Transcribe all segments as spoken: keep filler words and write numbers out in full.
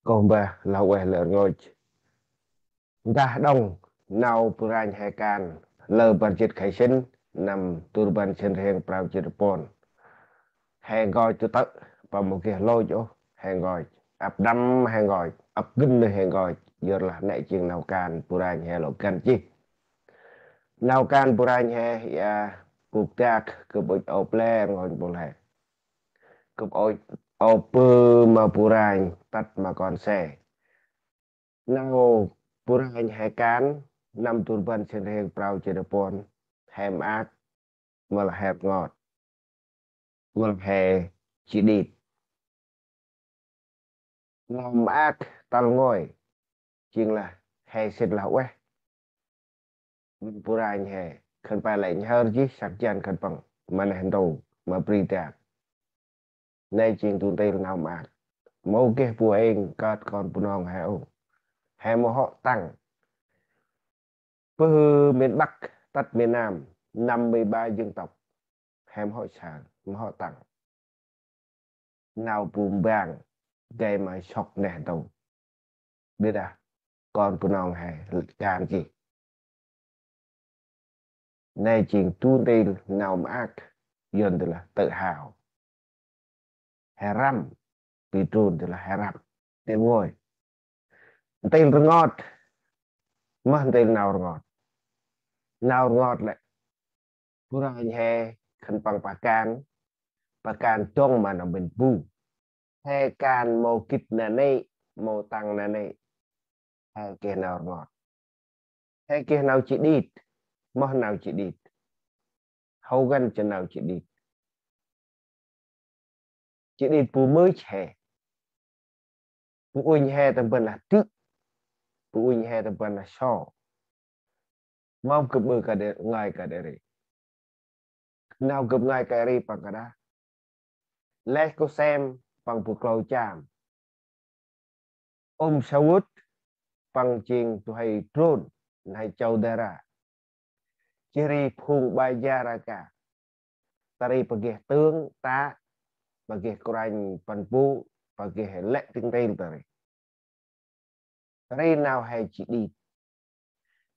Kơh mbah lah ueh lĕ rngôch. Ndah đŏng nau bu ranh he kan lơ bar jêt khay sĭn, năm du rbăn sĭn rhiêng prao jêt puăn. He ngơi tu tơ̆, pa mâu geh lôch ôh, he ngơi. Ăp năm he ngơi, ăp gĭn nuyh he ngơi, yorlah nĕ jêng nau kan bu ranh he lŏ găn jêh. Nau kan bu ranh he, ya, gŭ dak, gâp ŭch ôp lĕ rngôch bol he. Gâp ŭch ôp bơh ma bu ranh, tât ma kon se. Nau bu ranh he kan, năm du rbăn sĭn rhiêng prao jêt puăn, he maak, mâu lah he rngot, mâu lah he ji đit. Nau maak tal ngơi, jêng lah he sĭt lah ueh. Bu ranh he, khân păng lĕ nhhơr jêh săk jăn khân păng, ma neh ntu, ma bri dak. Nê jêng du ntil nau maak. Mâu geh bu êng kơt kon Bunong he ôh. He mâu hŏ tăng. Bơh miền Bắc tât miền Nam, năm mươi ba dân tộc. He mâu hŏ sal, mâu hŏ tăng. Nau bu mbang, gay ma sŏk neh ntu. Ƀiălah kon Bunong he lĕ kan jêh. Nê jêng du ntil nau maak, Yuăn tơlah tự hào. He răm, bri Drôn tơlah he răm. Ntil ngơi. Ntil rngot. Moh ntil nau rngot. Nau rngot lĕ bu ranh he khân păng pah kan, pah kan dŏng ma nau mĭn bu. He kan mâu gĭt nanê̆, mâu tăng nanê̆. He geh nau rngot. He geh nau ji đit. Moh nau ji đit. Hâu ngăn cho nau ji đit. Ji đit bu mưch he. Bu uănh he tâm ban lah ti. Bu uănh he tâm ban lah so. Mâm gâp ƀư kơ đe, ngơi kơ đe ri. Nau gâp ngơi kơ ri păng kơdah. Leh Kôsem păng bu klâu Cham. Ôm Savuth păng jêng du huê Drôn, nai Châu Dara. Jêh ri phung Bajaraka. Ta ri păng geh tướng tá, păng geh kôranh păng bu, păng geh lĕ tĭng ntil ta ri. Ri nau he ji đit.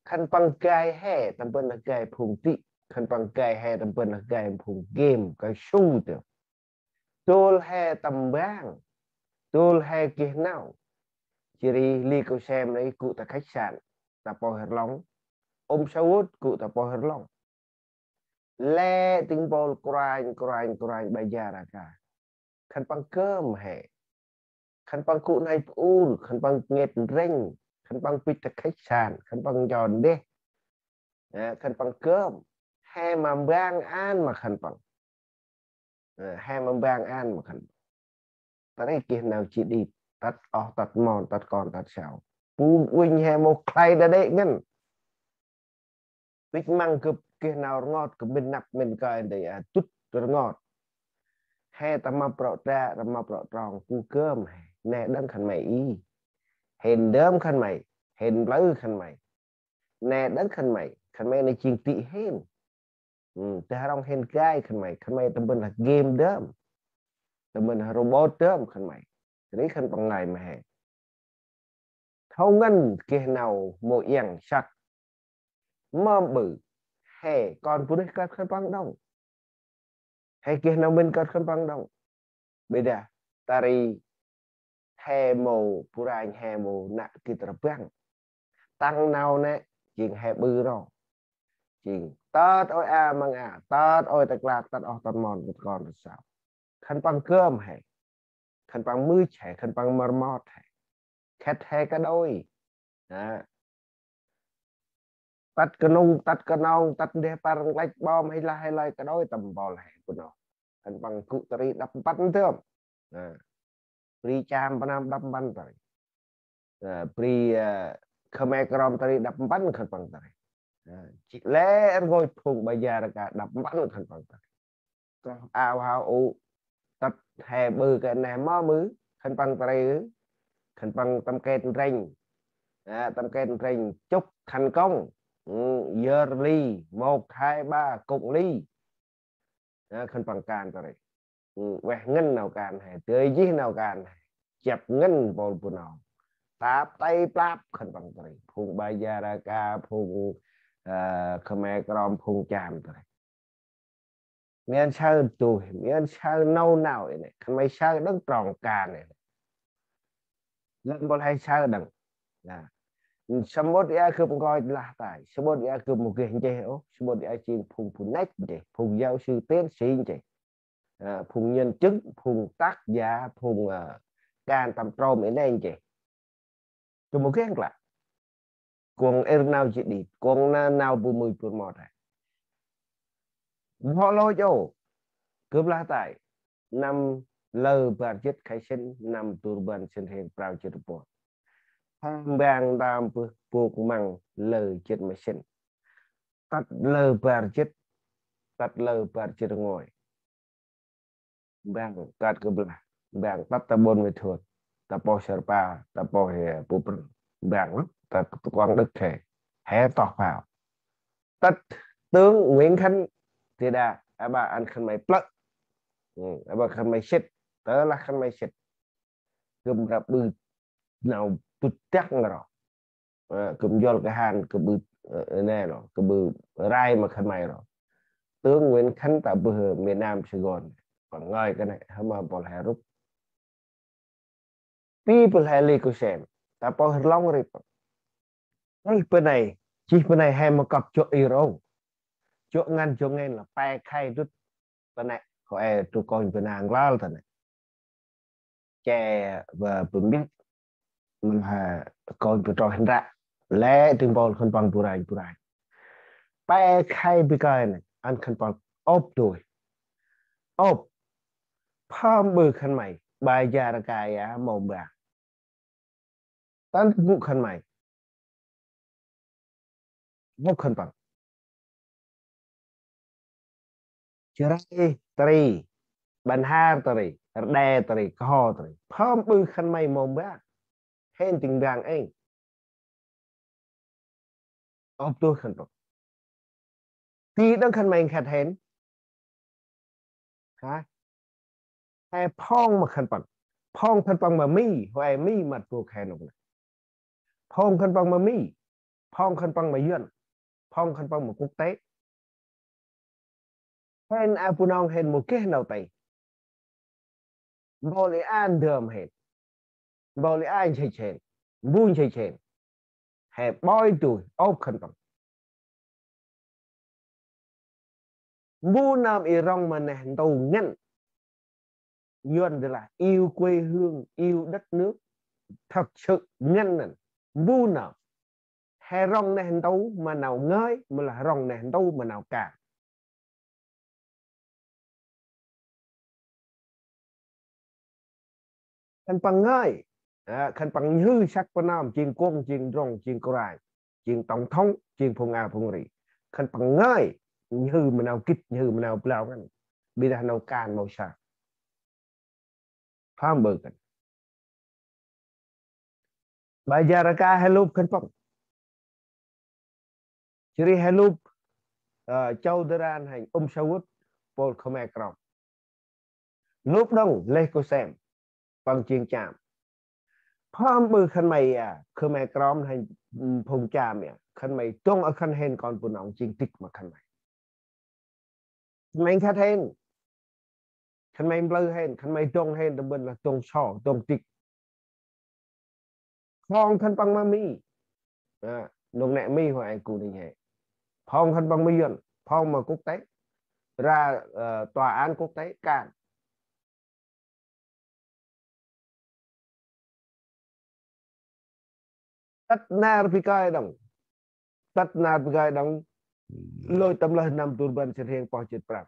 Khân păng gay he tâm ban lah gay phung ti, khân păng gay he tâm ban lah gay phung game, gay su tơ. Dôl he tâm mbang, dôl he geh nau. Jêh ri Lê Kôsem ri gŭ ta khách sạn, ta pô Hơrlŏng. Ôm Savuth gŭ ta pô Hơrlŏng. Lĕ tĭng mpôl kôranh, kôranh, kôranh Bajaraka. Khân păng gơm he. Khân păng gŭ nai pur, khân păng ngêt ndrĕng, khân păng bĭch ta khách sạn, khân păng ncho ndeh. Ơ, khân păng gơm. He ma mbang ăn ma khân păng. Ơ, he ma mbang ăn ma khân păng. Ta ri geh nau ji đit, tât oh, tât mon, tât kon, tât sau. Bu uănh he mâu khlay dadê ngăn. Bĭch măng gâp geh nau rngot, gâp mĭn năp mĭn kơi ndê a dŭt rngot. He ta mâp rŏ tra, ta mâp rŏ trong, bu gơm he. Nê đăng khân may i. Hên ndơm khân may, hên mplư khân may. Nê đăng khân may, khân may nê jêng ti hên. Ơ, ta rŏng hên gay khân may, khân may tâm ban lah game dơm. Tâm ban lah robot dơm khân may. Ri khân păng ngơi ma he. Thâu ngăn geh nau mâu iăng săk. Mâm ƀư he kon bunuyh kơt khân păng đŏng. He geh nau mĭn kơt khân păng đŏng. Ƀiădah ta ri he mâu bu ranh he mâu năk gĭt rbăng. Tăng nau nê jêng he ƀư ro. Jêng tât ôi a măng a, tât ôi ta klak, tât oh tât mon, tât kon, tât sau. Khân păng gơm he. Khân păng mưch he, khân păng mâr mot he. Khĕt he kađôi. Ơ. Tât Knông, tât Knông, tât ndeh păr nklăch ƀom he lah he lơi kađôi tâm mpôl he Bunong. Khân păng gŭ ta ri đăp mpăn dơm. Ơ. Bri Cham Bunong đăp mpăn ta ri. Ơ, bri, ơ, Khmer Krom ta ri đăp mpăn khân păng ta ri. Ơ, jêh lĕ rngôch phung Bajaraka đăp mpăn khân păng ta ri. Kơh ao hao u, tât he ƀư kơ neh mâm ư, khân păng ta ri ư, khân păng tâm ket ndrĕng. Ơ, tâm ket ndrĕng chúc thành công. Ơ, yơr li, một, hai, ba, cụng ly. Ơ, khân păng kan ta ri. Ơ, ueh ngăn nau kan he, dơi jêh nau kan he. chăp ngăn mpôl Bunong. Tap tay plap khân păng ta ri. Phung Bajaraka, phung, ơ, Khmer Krom, phung Cham ta ri. Mian saơ tui, mian saơ nau nau i nê. Khân may saơ đăng trong kan i nê. Lĕ mpôl he saơ đăng. Nă. Samƀŭt ia gâp nkoch lah tay. Samƀŭt ia gâp mâu geh nchih ôh. Samƀŭt ia jêng phung bu năch nchih. Phung giáo sư tiến sĩ nchih. Ơ, phung nhân chứng, phung tác giả, phung, ơ, kan tâm trôm i nê nchih. Gâp mâu geh nklă. Kuŏng ir nau jêh đit, kuŏng na nau bu mui pur mot he. Bho lôch ôh, gâp lah tay. Năm lơ bar jêt khay sĭn, năm du rbăn sĭn rhiăng prao jêt puăn. Pham mbang ntơm bơh bôk măng lơ jêt ma sĭn. Tât lơ bar jêt, tât lơ bar jêt ngôi. Mbang kơt kơ blah, mbang tât ta Ƀuôn Ma Thuột, ta pôh Sơrpa, ta pôh, ơ, Pŭ Prăng, mbang lắm, ta, ta Quảng Đức he, he toh phao. Tât tướng Nguyễn Khánh, thì đa, aƀă ăn khân may plơ̆. Ừ, aƀă khân may sĭt, tơ lah khân may sĭt. Gâp mra ƀư nau tŭt tăk ngro. Ơ, gâp njuăl kơ hăn, gâp ƀư, ơ, nê ro, gâp ƀư rai ma khân may ro. Tướng Nguyễn Khánh ta bơh miền Nam Sài Gòn. Păng ngơi kơ nê, hơ ma mpôl he rup. Pi mpôl he li kơ sem. Ta pôh Rlông ri păng. Ơ, bơh nây, jêh bơh nây he ma kăp jŏ i rông. Jŏ ngăn jŏ ngên lah pe khay dŭt. Ta nê, hŏ e tu kônh bơh nang lal ta nê. Che và bơm bit. Măng ha kônh bơh trôh hên ră. Lĕ tĭng mpôl khân păng bu ranh, bu ranh. Pe khay bi kơi nê, ăn khân păng ôp dôi. Ôp. Pham ƀư khân may, Bajaraka ia mâu mbang. Tăn bu khân may. Ôp khân păng. Jrai ta ri, Bahnar ta ri, Rđê ta ri, Kơho ta ri. Pham ƀư khân may mâu mbang. Hên tĭng mbang êng. Ôp dôi khân păng. Ti đăng khân may nkhât hên. Hă? He phŏng ma khân păng. Phŏng khân păng ma Mi, hŏ e Mi măt bôk he nôk nê. Phŏng khân păng ma Mi. Phŏng khân păng ma Yuăn. Phŏng khân păng ma quốc tế. Hên a Bunong hên mâu geh nau tay. Mpôl i a ndơm hên. Mpôl i a nchêch hên. Mbu nchêch hên. He ƀoi dôi, ôp khân păng. Mbu nơm i rŏng ma neh ntu ngăn. Yuăn di lah yêu quê hương, yêu đất nước. Thật sự ngăn năn. Mbu nơm. He rŏng neh ntu ma nau ngơi, mâu lah rŏng neh ntu ma nau kan. Khân păng ngơi, ơ, khân păng nhhư săk pơnam, jêng kuŏng, jêng ndrŏng, jêng kôranh, jêng tổng thống, jêng phung a phung ri. Khân păng ngơi, nhhư ma nau gĭt, nhhư ma nau blau ngăn. Bi dah nau kan mâu sa. Pham ƀư kăn. Bajaraka he lŭp khân păng. Jêh ri he lŭp, ơ, Châu Duran hên Um Savuth, mpôl Khmer Krom. Lŭp đŏng lĕ kơ sem, păng jêng Cham. Pham ƀư khân may a, Khmer Krom hên, ưm, phung Cham a. Khân may dŏng a khân hên kon Bunong jêng dĭk ma khân may. Khân may nkhât hên. Khân may mplư hên, khân may dŏng hên, tâm bân lah dŏng so, dŏng dĭk. Phŏng khân păng ma Mi. Ơ, nôk nê Mi hŏ anh ku ninh he. Phŏng khân păng ma Yuăn, phŏng ma quốc tế. Ra, ơ, tòa án quốc tế kan. Tât nar bi kơi đŏng. Tât nar bi kơi đŏng. Lôch tâm lơh năm du rbăn sĭn rhiăng pơh jêt prăm.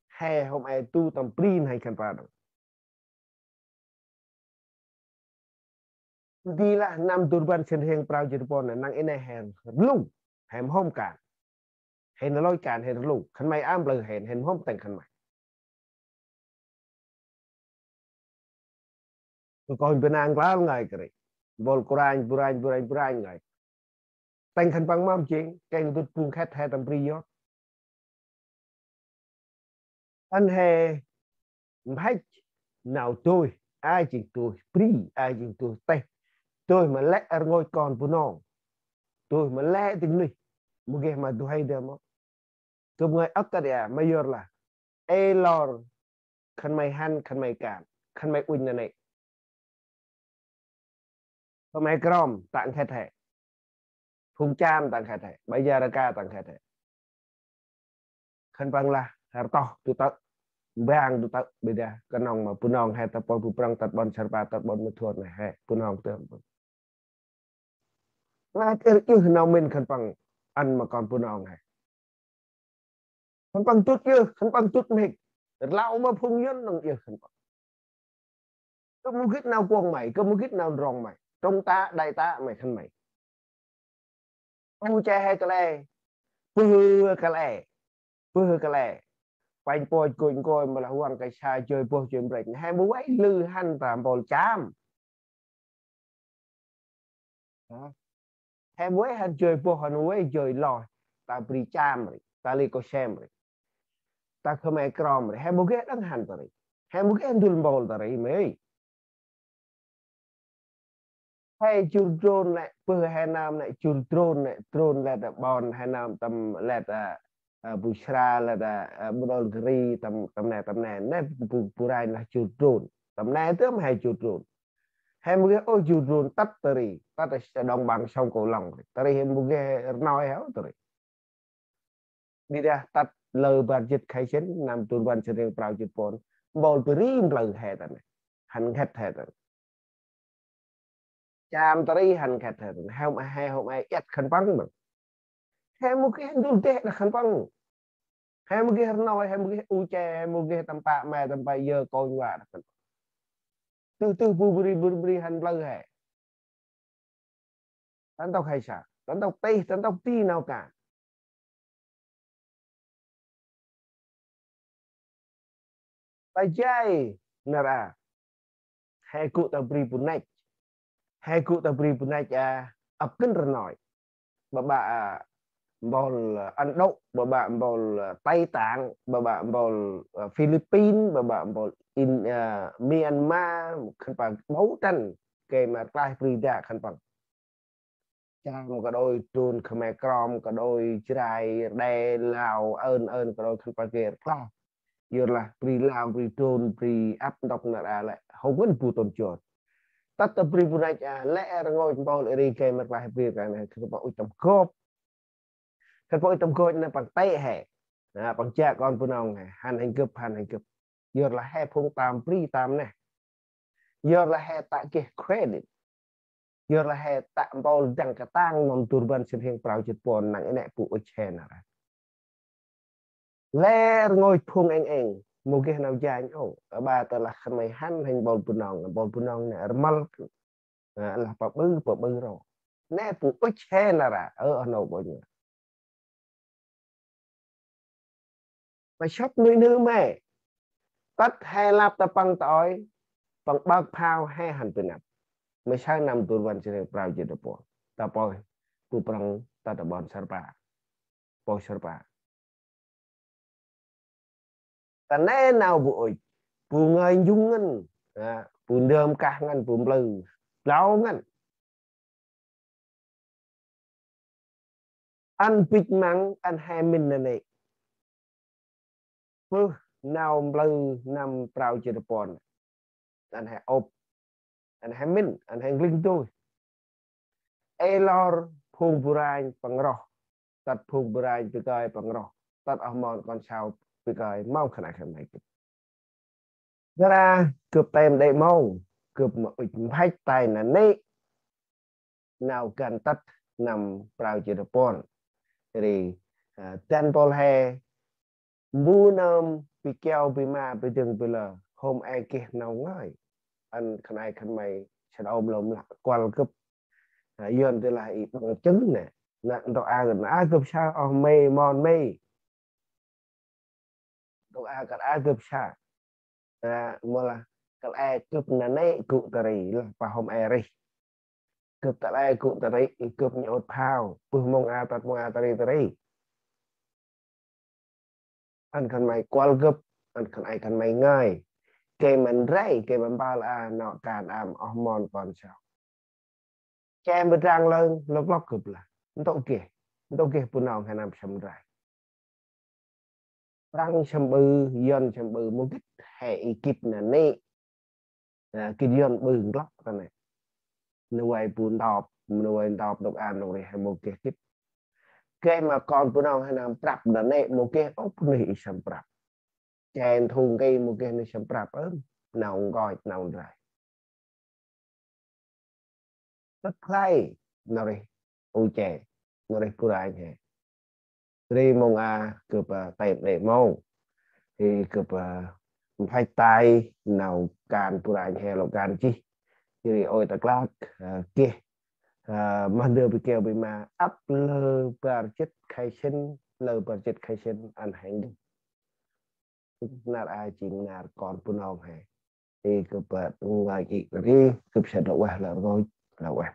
He hôm e tu tâm bri nây khân păng đŏng. Di lah năm du rbăn sĭn rhiăng prao jêt puăn nê, năng i nê he rlu, he mhôm kan. He nê lôch kan, he rlu. Khân may a mplư he, he mhôm tĭng khân may. Kônh bơh nang klal ngơi kơt ri. Mpôl kôranh, bu ranh, bu ranh, bu ranh ngơi. Tĭng khân păng mâm jêng, kêng dŭt phung khĕt he tâm bri yơh. Ăn he mphĕch nau dôi, Ai jêng dôih bri, ai jêng dôih têh. Dôih ma lĕ rngôch kon Bunong. Dôih ma lĕ dâng nuih. Mâu geh ma du huê dơm mâu. Gâp ngơi âk kơt ya, ma yor lah. Ê lor, khân may hăn, khân may kan, khân may uănh nanê̆. Khmer Krom, ta nkhât he. Phung Cham, ta nkhât he. Bajaraka, ta nkhât he. Khân păng lah, rtoh, du tơ̆. Mbang, du tơ̆, ƀiă dah, knŏng ma Bunong he, ta pôl bu prăng, tât ƀon Sarpa, tât ƀon Mê Thuôt nê he, Bunong tơm. Ngai kơ yơh nau mĭn khân păng ăn ma kon Bunong he. Khân păng dŭt yơh, khân păng dŭt mhĭk. Rlau ma phung Yuăn nâng yơh khân păng. Kơ mâu gĭt nau kuŏng may, kơ mâu gĭt nau ndrŏng may. Trung tá, đại tá may khân may. Ơ che he kăl e. Bơh kăl e. Bơh kăl e. Panh poch gôch ngôi ma lah huang kay sa joi boh joi mbrek. He mâu vay lư hăn ta mpôl Cham. Hă? He mâu vay hăn joi boh hăn vay joi loh. Ta bri Cham ri. Ta Lê Kô Sem ri. Ta Khmer Krom ri. He mâu geh đăng hăn ta ri. He mâu geh ndŭl mpôl ta ri mê. He jur drôn lĕ, bơh he nơm lĕ, jur drôn lĕ, drôn lĕ ta ƀon he nơm tâm lĕ ta, ơ, Bu Sra lĕ ta, ơ, Bu Đôn Kri tâm, tâm nê, tâm nê, nê bu, bu rai lah jur drôn. Tâm nê tơm he jur drôn. He mâu geh ôh jur drôn tât ta ri, tât ta đồng bằng sông Cửu Long ri. Ta ri he mâu geh rnoi he ôh ta ri. Ƀiă dah tât lơ bar jêt khay sĭn, năm du rbăn sĭn rhiăng prao jêt puăn. Mpôl bri mplơ he ta nê. Hăn nkhât he ta nê. Cham ta ri hăn nkhât he ta nê. He hôm he hôm e iăt khân păng măng. He mâu geh ndŭl deh đah khân păng. He mâu geh rnoi, he mâu geh u che, he mâu geh tâm pă me, tâm pă yơ kônh va đah khân păng. Tưh tưh bu bri, bu bri hăn mplơ he. Ta ntŭk he sa, ta ntŭk tih, ta ntŭk ti nau kan. Ta jay nar a. He gŭ ta bri bu năch. He gŭ ta bri bu năch a, ăp kĭn rnoi. Ƀaƀă, a, mpôl, a, Ấn Độ, ƀaƀă mpôl, a, Tây Tạng, ƀaƀă mpôl, a, Philippines, ƀaƀă mpôl In-, a, Myanmar, khân păng ƀâo trăn, gay ma klaih bri đah khân păng. Cham kađôi, Drôn, Khmer Krom kađôi, Jrai, Rđê, Lao, ơn ơn kađôi khân păng geh rklaih. Yor lah bri Lao, bri Drôn, bri ăp ntŭk nar a lĕ hôm ngăn bu tŭn jot. Tât ta bri bu năch a lĕ rngôch mpôl ri gay ma klaih bri kan he khân păng ŭch tâm gop. Khân păng ŭch tâm gop nê păng tê̆ he. Nê, păng jă kon Bunong he. Hăn hênh gâp, hăn hênh gâp. Yor lah he phung tâm bri tâm neh. Yor lah he tă geh credit. Yor lah he tă mpôl dăng katang năm du rbăn sĭn rhiăng prao jêt puăn năng i nê bu ŭch he nar a. Lĕ rngôch phung êng êng, mâu geh nau janh ôh, ƀa tơ lah khân may hăn hênh mpôl Bunong, mpôl Bunong nê rmăl, a, lah paƀư, paƀư ro. Nê bu ŭch he nar a, ơ, oh nô ƀon. Mă sŏk nuih nư mê. Tât he lăp ta păng ta ơi, păng ƀơk phao he hăn pơnăp. Mơ saơ năm du rbăn sĭn rhiăng prao jêt puăn. Ta pôl, bu prăng ta ta ƀon Sarpa. Pôl Sarpa. Ta nê nau bu ŭch, bu ngơi njŭng ngăn, a, bu ndơm kah ngăn, bu mplư, blau ngăn. Ăn bĭch măng, ăn he mĭn nanê̆. Bơh nau mplư năm prao jêt puăn. Ăn he ôp. Ăn he mĭn, ăn he ngling dôih. Ê lor phung bu ranh păng roh. Tât phung bu ranh bơh kơi păng roh. Tât oh mon kon sau bơh kơi mâu khân ay khân may gĭt. Nar a gâp tơm đê̆ mông, gâp mơ ŭch mphăch tay nanê̆. Nau găn tât năm prao jêt puăn. Ri, a, dăn pôl he, mbu nơm bi kiao bi ma bi dâng bi lơ, hôm e geh nau ngơi. Ăn khân ay khân may sĭn ôm lŏm lah kuăl gâp. A, Yuăn tơ lah i ƀăng chưng nê. Nê, ntŭk a, nê, a gâp sa oh mê, mon mê. Ntŭk a kăl e gâp sa. A, mâu lah kăl e gâp nanê̆ gŭ ta ri, lah pa hôm e rêh. Gâp kăl e gŭ ta ri, gâp nhŭp phao, bơh mông a tât mông a ta ri ta ri. Ăn khân may kuăl gâp, ăn khân ay khân may ngơi. Gay ma ndray, gay ma mbal a nau kan am oh mon kon sau. Che mbơ̆ drăng lơng, lŏk lŏk gâp lah. Ntŭk geh, ntŭk geh Bunong he nơm sâm ndray. Prăng sâm ƀư, Yuăn sâm ƀư, mâu gĭt he i gĭt nanê̆. Gĭt Yuăn ƀư nglŏk ta nê. Nê vay bu ntop, nê vay ntop nôk an nôk rêh he mâu geh gĭt. Gay ma kon Bunong he nơm prăp nanê̆ mâu geh ôp nuyh i sâm prăp. Chen thung gay mâu geh nuyh sâm prăp ơm, nau nkoch, nau ndray. Tât khlay, nau rêh u che, nau rêh bu ranh he. Ri mông a gâp a tep đê mông. Ri gâp a mphăch tay nau kan bu ranh he lŏk kan jêh. Ri ôi ta klak, a, geh, a, mah ndơ bi keo bi ma ăp lơ bar jêt khay sĭn, lơ bar jêt khay sĭn ăn he ngih. Nar a jêng nar kon Bunong he. Ri gâp a ngai i ri, gâp săt lŏk ueh, lŏk rngôch, lŏk ueh.